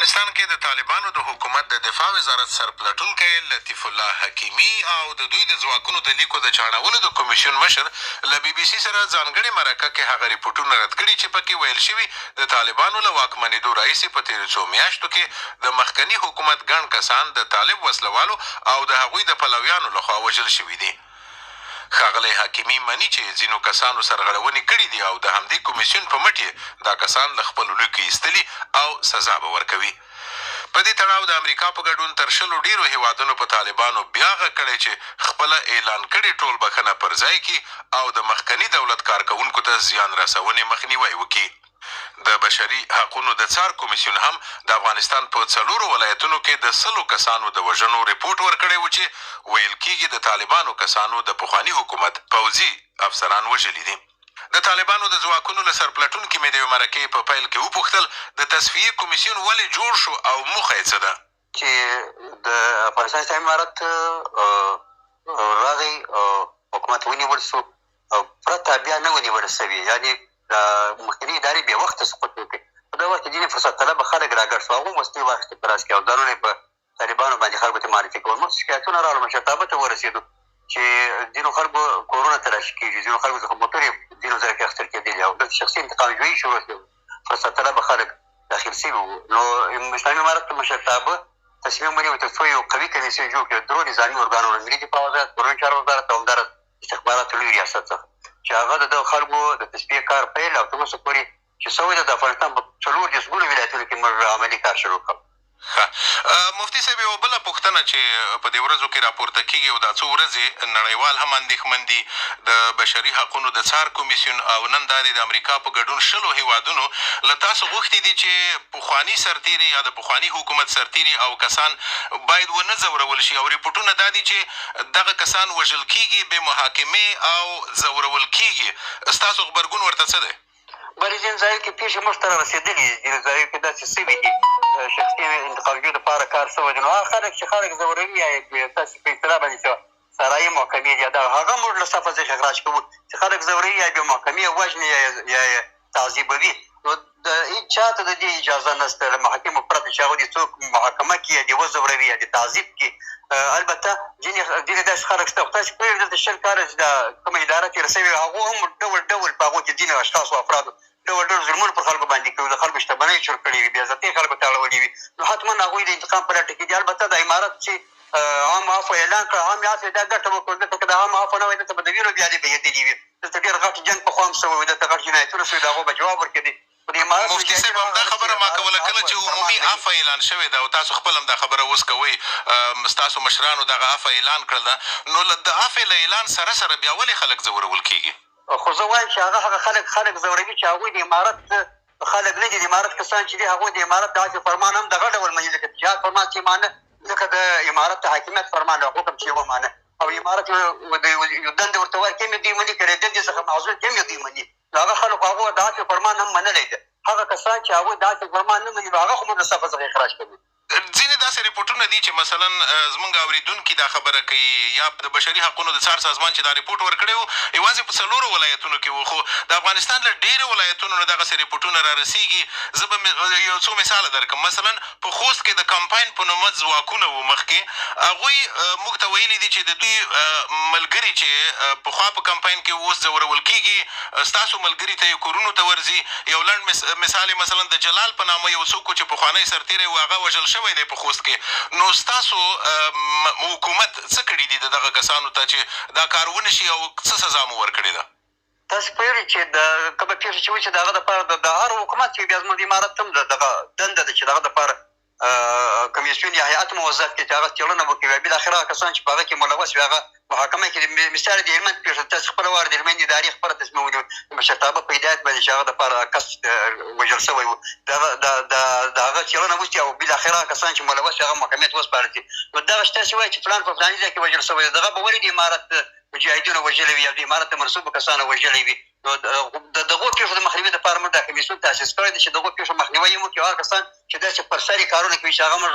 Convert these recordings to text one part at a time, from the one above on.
افغانستان کې د طالبانو د حکومت د دفاع وزارت سرپلټونکی لطیف الله حکیمي او د دوی د ځواکونو د لیکو د چاڼولو د کمېسیون مشر له بي بي سي سره ځانګړې مرکه کې هغه رپوټونه رد کړي چې پکې ویل شوي د طالبانو له واکمنېدو راهیسې په تېرو څو میاشتو کې د مخکني حکومت ګڼ کسان د طالب وسله والو او د هغوی د پلویانو له خوا وژل شوي دي. ښاغلی حکیمي مني چې ځینو کسانو سرغړونې کړې دي او د همدې کمېسیون په مټ یې دا کسان له خپلو لیکو ایستلي او سزا به ورکوي. په دې تړاو د امریکا په ګډون تر شلو ډېرو هېوادنو په طالبانو بیا غږ کړی چې خپله اعلان کړې ټولبښنه پر ځای کړي او د مخکني دولت کارکوونکو ته زیان رسونې مخنیوی وکړي. د بشري حقونو د څار کمېسیون هم د افغانستان په څلورو ولایتونو کې د سلو کسانو د وژنو رپوټ ورکړی و چې ویل کېږي د طالبانو کسانو د پخواني حکومت پوځي افسران وژلي دي. د طالبانو د ځواکونو له سرپلټونکي مې د یوې مرکې په پیل کې وپوښتل، د تصفیې کمېسیون ولې جوړ شو او موخه یې څه ده؟ چې د افغانستان اسلامي امارت راغی، حکومت ونیول شو او پرته بیا نه ونیول شوې، یعنې د مخکنۍ ادارې بې وخته سقوط وکړ. په دغه وخت کې ځینې فرصت طلبه خلک راګډ شو، هغو وسلې واخیستې په لاس کې او ځانونه یې په طالبانو باندې خلکو ته معرفي کول. موږ شکایتونه راغلل، مشرتابه ته ورسېدو چې ځینو خلکو کورونه تلاشي کېږي، ځینو خلکو څخه موټرې ځینو ځایو کې اخیستل کېدلې او دلته شخصي انتقام جویي شروع شوې، فرصت طلبه خلک داخل شوي وو. نو اسلامي امارت مشرتابه تصمیم ونیو تر څو یو قوي کمیسیون جوړ کړي، درو نظامي ارګانونو، ملي دفاع وزارت، کورنیو چارو وزارت او همداراز استخباراتو لوی ریاست څخه، چې هغه د دغه خلکو د تصفیې کار پیل او تر اوسه پورې چې سوی ده د افغانستان په 34 ګونو ولایتونو کې موږ عملي کار شروع کړ. ښه مفتي صاحب یوه بله پوښتنه چې په دې ورځو کې راپورته کېږي او دا څو ورځې نړیوال هم اندېښمن دي، د بشري حقونو د څار کمېسیون او نن دا دی د امریکا په ګډون شلو هېوادونو له تاسو غوښتي دي چې پخواني سرتېري یا د پخواني حکومت سرتېري او کسان باید ونه ځورول شي او رپوټونه دا دي چې دغه کسان وژل کېږي، بې محاکمې او ځورول کېږي، ستاسو غبرګون ورته څه دی؟ بلې ځینو ځایو کې پېښې موږ ته رارسېدلي دي، ځینو ځایو کې داسې شوي دي، شخصي انتقامجو دپاره کار شوی دی، نو هغه خلک چې خلک ځوروي یا یې تاسې په اصطلاح باندې چې سرايي محکمې دي، دا هغه موږ له صفه څخه اخراج کوو چې خلک ځوروي یا بې محکمې وژني یا یې تعذیبوي. نو د هیڅ چا ته د دې اجازه نشته له محاکمو پرته چې هغه دې څوک محاکمه کړي یا دې وځوروي یا دې تعذیب کړي. البته ځینې داسې خلک شته، خو تاسې پوهېږئ دلته 20 کاله چې دا کومه اداره تېره شوې وه، هغو هم ډول ډول په هغو کې ځینې اشخاصو افرادو ډول ډول ظلمونه پر خلکو باندې کړي وو، د خلکو شتمنۍ چور کړې وي، بې عزتۍ خلکو ته اړولې وي، نو حتما هغوی د انتقام په لټه کې دي. البته د امارت چې عام عفو اعلان کړه، عام عفوې دا ګټه وکړه، دلته که د عام عفو نه وای دلته به د وینو ویالې بهېدلې وي، دلته ډېر غټ جنګ پخوا هم شوی و، دلته غټ جنایتونه شوي، د هغو به جواب ورکېدی. مفتي صاحب همدا خبره ما کوله، کله چې عمومي عفوه اعلان شوې ده او تاسو خپله هم دا خبره اوس کوئ، ستاسو مشرانو دغه عفوه اعلان کړله، نو د عفوې له اعلان سره سره بیا ولې خلک ځورول کېږي؟ خو زه وایم چې هغه هغه خلک خلک ځوروي چې هغوی د امارت خلک نه دي، د امارت کسان چې دي هغوی د امارت د عفوې فرمان هم دغه ډول مني، لکه د جهاد فرمان چې یې مانه، ځکه د امارت د حاکمیت فرمان او حکم چې یې ومانه او امارت یو دنده ورته ورکړي هم یې دوی مني، که له دندې څخه معزول کړي هم یې دوی مني. نو هغه خلکو هغو د عفوې فرمان هم منلی دی. هغه کسان چې هغوی د عفوې فرمان نه مني، نو هغه خو موږ له صفه څخه اخراج کوي. ځینې داسې رپوټونه دي چې مثلا زمونږ اورېدونکي دا خبره کوي یا د بشري حقونو د څار سازمان چې دا رپوټ ورکړی و، یوازې په څلورو ولایتونو کې و، خو د افغانستان له ډېرو ولایتونو نه دغسې رپوټونه را رسېږي. زه به یو څو مثاله درکړم. مثلا په خوست کې د کمپاین په نومه ځواکونه وو مخکې، هغوی موږ ته ویلي دي چې د دوی ملګري چې پخوا په کمپاین کې وو، اوس ځورول کېږي، ستاسو ملګري ته یې کورونو ته ورځي. یو لنډ مثال یې مثلا د جلال په نامه یو څوک و چې پخوانی سرتېری و، هغه وژل شوی دی په خوست کې. نو ستاسو حکومت څه کړي دي د دغه کسانو ته چې دا کار ونه شي او څه سزا مو ورکړې ده؟ تاسو پوهېږئ چې د کومه پېښه چې وشي د هغه دپاره د هر حکومت چې بیا زموږ د امارت هم دغه دنده ده چې د هغه دپاره کمیسیون یا هیئت موظف کړي چې هغه څېړنه وکړي، بیا بالاخره هغه کسان چې په هغه کې ملوث وي هغه محاکمه کړي. مثال د هلمند پېښه، تاسو خپله واره د هلمند ادارې خپله تصمیم ونیو د مشرتابه په هدایت باندې چې هغه دپاره کس وژل شوی و، د هغه څېړنه وشي او بالاخره هغه کسان چې ملوث وي هغه محاکمې ته وسپارل شي. نو دغه چې تاسې وایئ چې فلان په فلاني ځای کې وژل شوی دی، دغه به ولې د امارت مجاهدینو وژلی وي یا د امارت د منسوبو کسانو وژلی وي؟ نو د دغو پېښو د مخنیوي دپاره موږ دا کمېسیون تاسیس کړی دی چې دغو پېښو مخنیوی یې وکړي، هغه کسان چې داسې پر سر یې کارونه کوي چې هغه موږ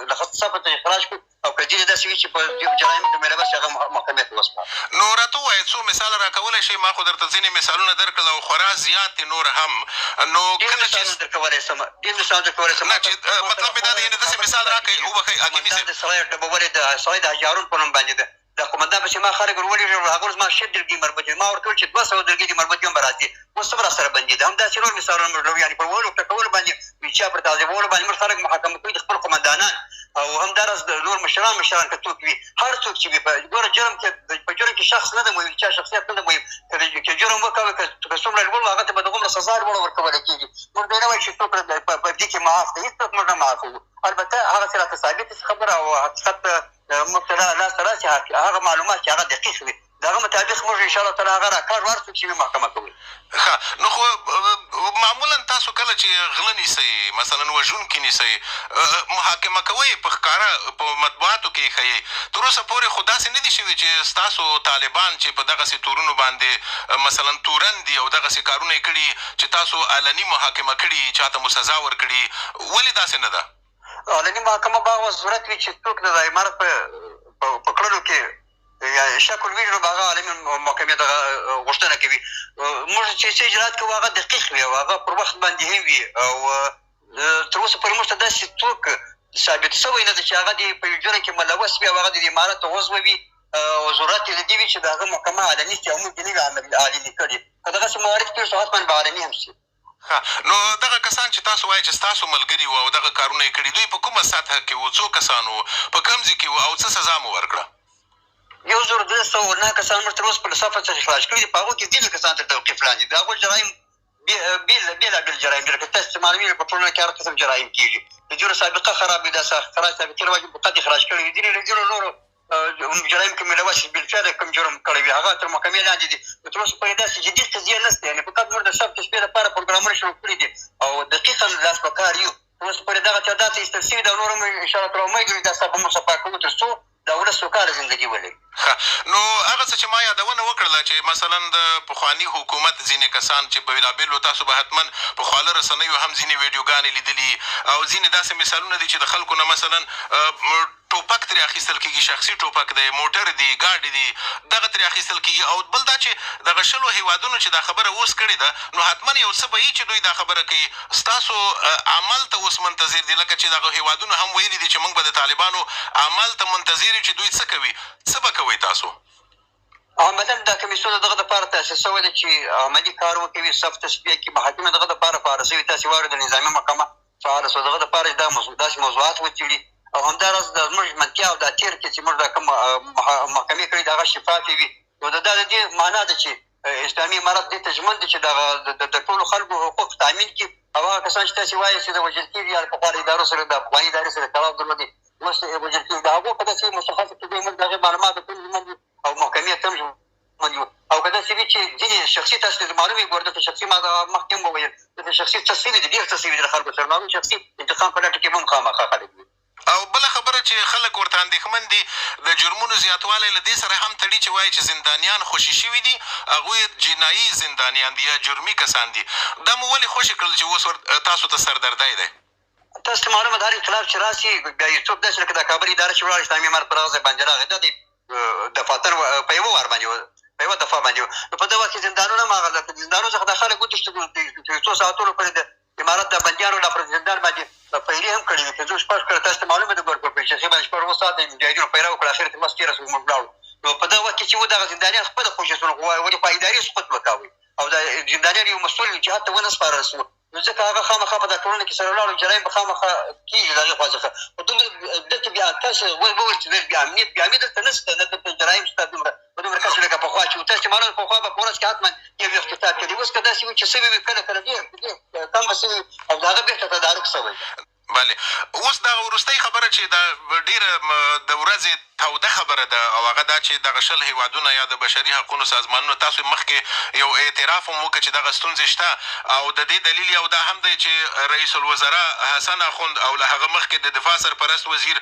له صفه څخه اخراج کړو او که ځینې داسې وي چې په جرایمو کې ملوث شي، هغه محکمې ته وسپارو. نو راته ووایه، څو مثاله راکولی شئ؟ ما خو درته ځینې مثالونه درکړل او خورا زیات دي نور هم، نو ډېر کله چې مثالونه درکولی شم، ډېر مثالونه درکولی شم. نه چې مطلب مې دا دی، یعنې داسې مثال راکړئ، وبخښئ حکیمي قومندان صاحب. د سړی ډبولې د سړی د حاجي هارون په نوم باندې ده، د قومندان پسې ما خلک ور ولېږل، هغه ورځ ما 20 دلګۍ مربوط دي، ما ورته وویل چې 200 دلګۍ دې مربوط دي هم به راځي، اوس هم راسره بندي ده. همداسې نور مثالونه موږ لرو، یعنې پر وهلو ټکولو باندې، چا پر تعذیبولو باندې موږ خلک محاکمه کوي، د خپل قومندانان او همداراز د نور مشران مشران که څوک وي، هر څوک چې وي، په ګوره جرم کې په جرم کې شخص نه دی مهم، چا شخصیت نه دی مهم، که جرم وکړي که څومره لوړ هغه ته به دغومره سزا لوړه ورکوله کېږي. موږ دی نه وایو چې څوک په دې کې معاف دی، هېڅوک موږ نه معافوو، البته هغه چې راته ثابته شي خبره او حقیقت موږ ته لاسته راشي، هغه معلومات چې هغه دقیق وي، د هغه مطابق موږ ان شاء الله تعالی هغه راکاږو، هر څوک چې وي محکمه کوي. ښه، نو خو معمولا تاسو کله چې غله نیسئ، مثلا وژونکي نیسئ، محاکمه کوئ یې، په ښکاره په مطبوعاتو کې یې ښیئ، تر اوسه پورې خو داسې نه دي شوي چې ستاسو طالبان چې په دغسې تورونو باندې مثلا تورن دي او دغسې کارونه یې کړي چې تاسو علني محاکمه کړي، چا ته مو سزا ورکړي، ولې داسې نه ده؟ علني محاکمه به هغه صورت وي چې څوک د امارت په کړنو کې یا شک ولوېږي، نو به هغه علني محکمې دغه غوښتنه کوي. موږ چې څه اجرات کوو هغه دقیق وي او هغه پر وخت باندې هم وي، او تر اوسه پورې موږ ته داسې څوک ثابت شوی نه دی چې هغه دې په یو جرم کې ملوث وي او هغه دې د امارت عضو وي او ضرورت یې د دې وي چې د هغه محکمه علني شي او موږ دې نه وي علني کړي. که دغسې موارد پېښ شو حتما به علني هم شي. ښه، نو دغه کسان چې تاسو وایئ چې ستاسو ملګري وو او دغه کارونه یې کړي، دوی په کومه سطحه کې وو، څو کسان وو، په کوم ځای کې وو او څه سزا مو ورکړه؟ 1309 کسان موږ تر اوسه په صفه څخه اخراج کړي دي، په هغو کې ځینې کسان تر توقیف لاندې دي. د هغو جرایم بېلابېل جرایم دي، لکه تاسو چې معلومېږي په ټولنه کې هر قسم جرایم کېږي. د ځینو سابقه خراب وي، دا خراج سابقې رواج فقط اخراج کړي دي. ځینې له ځینو نورو جرایم کې ملوث بالفعل کوم جرم کړی وي، هغه تر محکمې لاندې دي. نو تر اوسه پورې داسې جدي قضیې نشته، یعنې فقط موږ د شب تشبیه لپاره پروګرامونه شروع کړي دي او دقیقا لاس په کار یو. تر اوسه پورې دغه تعداد ته ایستل شوي ده او نور هم ان شاء الله تر امید یو چې دا صفه موږ صفا کوو تر څو د ولس سوکاله زندګي ولري. ښه، نو هغه څه چې ما یادونه وکړله چې مثلا د پخواني حکومت ځینې کسان چې په بېلابېلو، تاسو به حتما په خواله رسنیو هم ځینې ویډیوګانې لیدلي او ځینې داسې مثالونه دي چې د خلکو نه مثلا ټوپک ترې اخیستل کېږي، شخصي ټوپک دی، موټر دي، ګاډي دي، دغه ترې اخیستل کېږي. او بل دا چې دغه 20 هېوادونو چې دا خبره اوس کړې ده، نو حتما یو څه به یي چې دوی دا خبره کوي، ستاسو عمل ته اوس منتظر دي، لکه چې دغه هېوادونو هم ویلي دي چې موږ به د طالبانو عمل ته منتظر یو چې دوی څه کوي، څه به کوئ تاسو؟ عملاً دا کمیسیون د دغه دپاره تاسیس شوی دی چې عملي کار وکوي، صف تصفیه کړي، محاکمه دغه دپاره فعاله شوي. تاسې واورېدل نظامي محکمه فعاله شوه دغه دپاره چې داسې موضوعات وڅېړي، او همداراز د زموږ ژمنتیا او دا تېر کې چې موږ دا کوم محکمې کړي د هغه شفافې وي. نو دا د دې معنا ده چې اسلامي امارت دې ته ژمن دی چې دغه د ټولو خلکو حقوق تامین کړي، او هغه کسان چې تاسې وایئ چې د وژل کېږي یا پخوا له ادارو سره د افغاني ادارې سره تړاو درلودی اوس وژل کېږي، د هغو په داسې مشخصه توګه موږ د هغې معلوماتو ته ژمن یو او محکمې ته هم ژمن یو. او که داسې وي چې ځینې شخصي تاسې ته معلومې ګوره دلته شخصي ما مخکې هم وویل دلته شخصي څه سوي دي، ډېر څه سوي دي له خلکو سره، نو هغوی شخصي انتقام په لټه کې به هم خامخا خلک وي. او بله خبره چې خلک ورته اندېښمن دي، د جرمونو زیاتوالی له دې سره هم تړي چې وایي چې زندانیان خوشې شوي دي، هغوی جنایي زندانیان دي یا جرمي کسان دي، دا مو ولې خوشې کړل چې اوس ور تاسو ته سردردی دی؟ تاسو ته معلومه ده هر انقلاب چې راشي بیا یو څوک داسې لکه د کابل اداره چې ولاړه اسلامي امارت پر هغه ځای باندې راغی، دا د دفاتر په یوه وار باندې په یوه دفعه باندې، نو په دغه وخت کې زندانونه هم هغه لکه زندانونو څخه دا خلک وتښتېدل، چې څو ساعتونو پورې د امارت د بندیانو لا پر زندان باندې پیرې هم کړې وي، 5 شپږ کړه تاسو ته معلومه ده، ګور په شیخي باندې 6 7 ساعته مجاهدینو پیره وکړه، اخر ته مست تېره شو موږ ولاړو. نو په دغه وخت کې چې و دغه زندانیان خپله خوشې شول، خو ولې خو ادارې سقوط وکاوه او دا زندانیان یو مسؤل جهت ته ونه سپارل شو، نو ځکه هغه خامخا په دا ټولنه کې سره ولاړو، جرایم به خامخا کېږي د هغې خوا څخه. خو دومره دلته بیا تاسو وویل چې بې امنیت، بې امنیت دلته نشته، نه دلته جرایم شته دومره په دومره کچه لکه پخوا چې و. تاسو معلومه پخوا به په ورځ کې حتما یو اختطاف کېدی، اوس که داسې وي چې سوي وي کله کله ډېر ډېر کم به سوي او د هغه بېرته تدارک سوی دی. بله، اوس دغه وروستۍ خبره چې دا ډېره د ورځې توده خبره ده او هغه دا چې دغه 20 هېوادونه یا د بشري حقونو سازمانونه، تاسو مخکې یو اعتراف هم وکړ چې دغه ستونزې شته او د دې دلیل یو دا هم دی چې رئیس الوزرا حسن اخوند او له هغه مخکې د دفاع سرپرست وزیر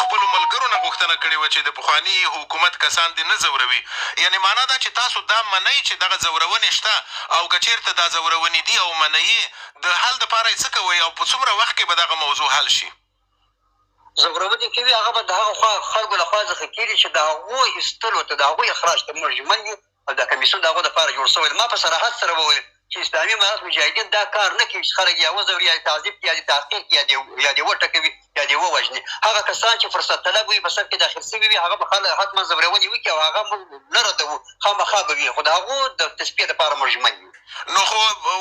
خپلو ملګرو نه غوښتنه کړې وه چې د پخواني حکومت کسان دې نه ځوروي. یعنې معنا دا چې تاسو دا منئ چې دغه ځورونې شته او که چېرته دا ځورونې دي او منئ یې، د حل دپاره یې څه کوئ او په څومره وخت کې به دغه موضوع حل شي؟ ځورونې کوي هغه به د هغه خوا خلکو له خوا څخه کېږي چې د هغو ایستلو ته، د هغوی اخراج ته موږ ژمن یو او دا کمیسیون د هغو دپاره جوړ شوی دی. ما په صراحت سره وویل چې اسلامي امارت مجاهدین دا کار نه کوي چې خلک یا وځوري، یا تعذیب کړي، یا دې تحقیر کړي، یا دې وټکوي، یا دې ووژني. هغه کسان چې فرصت طلب وي، په سر کې داخل شوي وي، هغه به خلک حتما ځورونې وکړي او هغه موږ نه ردوو، خامخا به وي، خو د هغو د تصفیې دپاره موږ ژمن یو. نو خو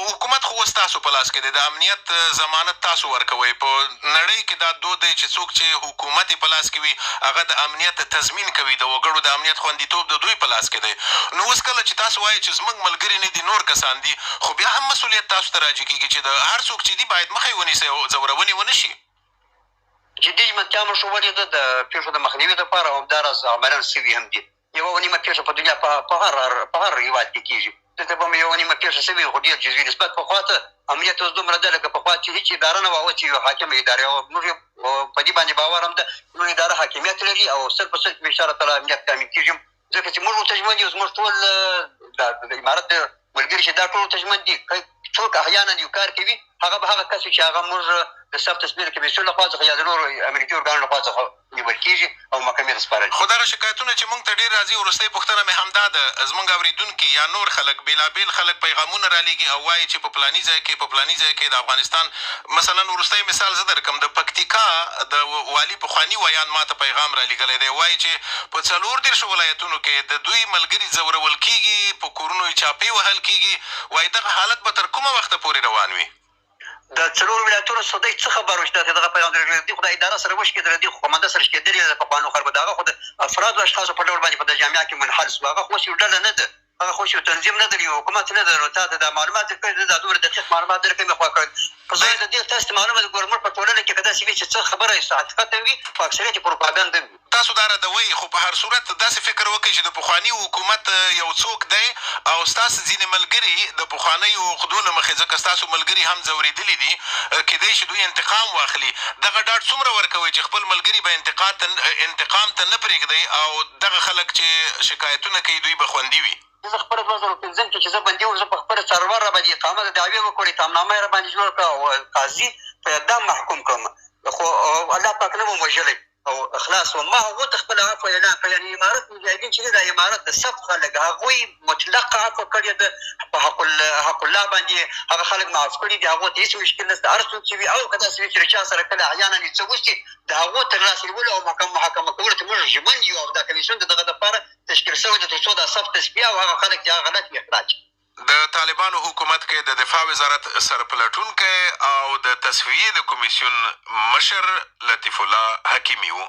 حکومت خو اوس ستاسو په لاس کې دی، د امنیت ضمانت تاسو ورکوئ. په نړۍ کې دا دود دی چې څوک چې حکومت یې په لاس کې وي هغه د امنیت تضمین کوي، د وګړو د امنیت خوندیتوب د دوی په لاس کې دی. نو اوس کله چې تاسو وایئ چې زموږ ملګري نه دي نور کسان دي، خو بیا هم مسؤلیت تاسو ته راجع کېږي چې د هر څوک چې دي باید مخه یې ونیسئ او ځورونې ونه شي. جدي ژمنتیا مو ښوولې ده د پېښو د مخنیوي دپاره او همداراز عملاً سوي هم دي. یوه نیمه پېښه په دنیا په هر هېواد کې کېږي. دلته به هم یوه نیمه پېښه سوې، خو ډېر جزوي نسبت پخوا ته امنیت اوس دومره ده لکه پخوا چې هېڅ اداره نه وه، اوس چې یوه حاکمه اداره او موږ په دې باندې باور هم ده موږ اداره حاکمیت لري او سل په سل کې ان شاء الله تعالی امنیت تامین کېږي، ځکه چې موږ ورته ژمن یو. زموږ ټول د امارت ملګري چې دا ټول ورته ژمن دي. څوک احیانا یو کار کوي هغه به هغه کس وي چې هغه موږ د ثبت تصویر کمیسیون له خوا څخه یا د نورو امنیتي ارګانونو له خوا څخه نیول کېږي او محکمې ته سپارل. خو دغه شکایتونه چې موږ ته ډېر راځي، وروستۍ پوښتنه مې همدا ده، زموږ اورېدونکي یا نور خلک، بېلابېل خلک پیغامونه رالېږي او وايي چې په پلاني ځای کې، په پلاني ځای کې د افغانستان، مثلا وروستی مثال زه درکړم، د پکتیکا د والي پخواني ویاند ما ته پیغام رالېږلی دی، وايي چې په 34 ولایتونو کې د دوی ملګري ځورول کېږي، په کورونو یې چاپې وهل کېږي، وايي دغه حالت به تر کومه وخته پورې روان وي؟ د 4 ولایتونو څخه دی څه خبر و چې داسې دغه پیغام درلېږلی؟ دوی خو د اداره سره وشکېدله، دوی خو قومنده سره شکېدلې ده د پخوانو خلکو، د هغه خو د افرادو اشخاصو په ډول باندې په د جامعه کې منحل شو. هغه خو اوس یو ډله نه ده، هغه خو اوس یو تنظیم نه دی، یو حکومت نه ده. نو تا ته دا معلومات درکړي، زه دا دومره دقیق معلومات درکړم خو که په ځای د دې تاسو ته معلومه ده. ګوره موږ په ټولنه کې که داسې وي چې څه خبره حقیقت هم وي، خو اکثریت یې پروپاګند هم وي. تاسو دا ردوئ، خو په هر صورت داسې فکر وکړئ چې د پخواني حکومت یو څوک دی او ستاسو ځینې ملګري د پخوانیو عقدو له مخې، ځکه ستاسو ملګري هم ځورېدلي دي، کېدای شي دوی انتقام واخلي. دغه ډاډ څومره ورکوئ چې خپل ملګري به انتقام ته نه پرېږدئ او دغه خلک چې شکایتونه کوي دوی به خوندي وي؟ زه خپله 2005 کې چې زه بندي وم، زه په خپله څارنوال راباندې اقامه د دعوې وکړې، اتهامنامه یې راباندې جوړه کړه او قاضي په اعدام محکوم کړم، خو الله پاک نه وم وژلی او خلاص وم. ما هغو ته خپله عفوه اعلان کړه، یعنې امارت مجاهدین چې دي دا امارت د صف خلک، هغوی مطلق عفوه کړې ده، په حق الله باندې هغه خلک معاف کړي دي، هغو ته هېڅ مشکل نشته. هر څوک چې وي او که داسې وي چې له چا سره کله احیانا یې څه وشي، د هغو تر لاس نیولو او محاکمه کولو ته موږ ژمن یو او دا کمیسیون د دغه دپاره تشکیل شوی دی تر څو دا صف تصفیه او هغه خلک چې هغه غلط وي اخراج کړي. د طالبانو حکومت کې د دفاع وزارت سرپلټونکی او د تصفیې د کمیسیون مشر لطیف الله حکیمي و.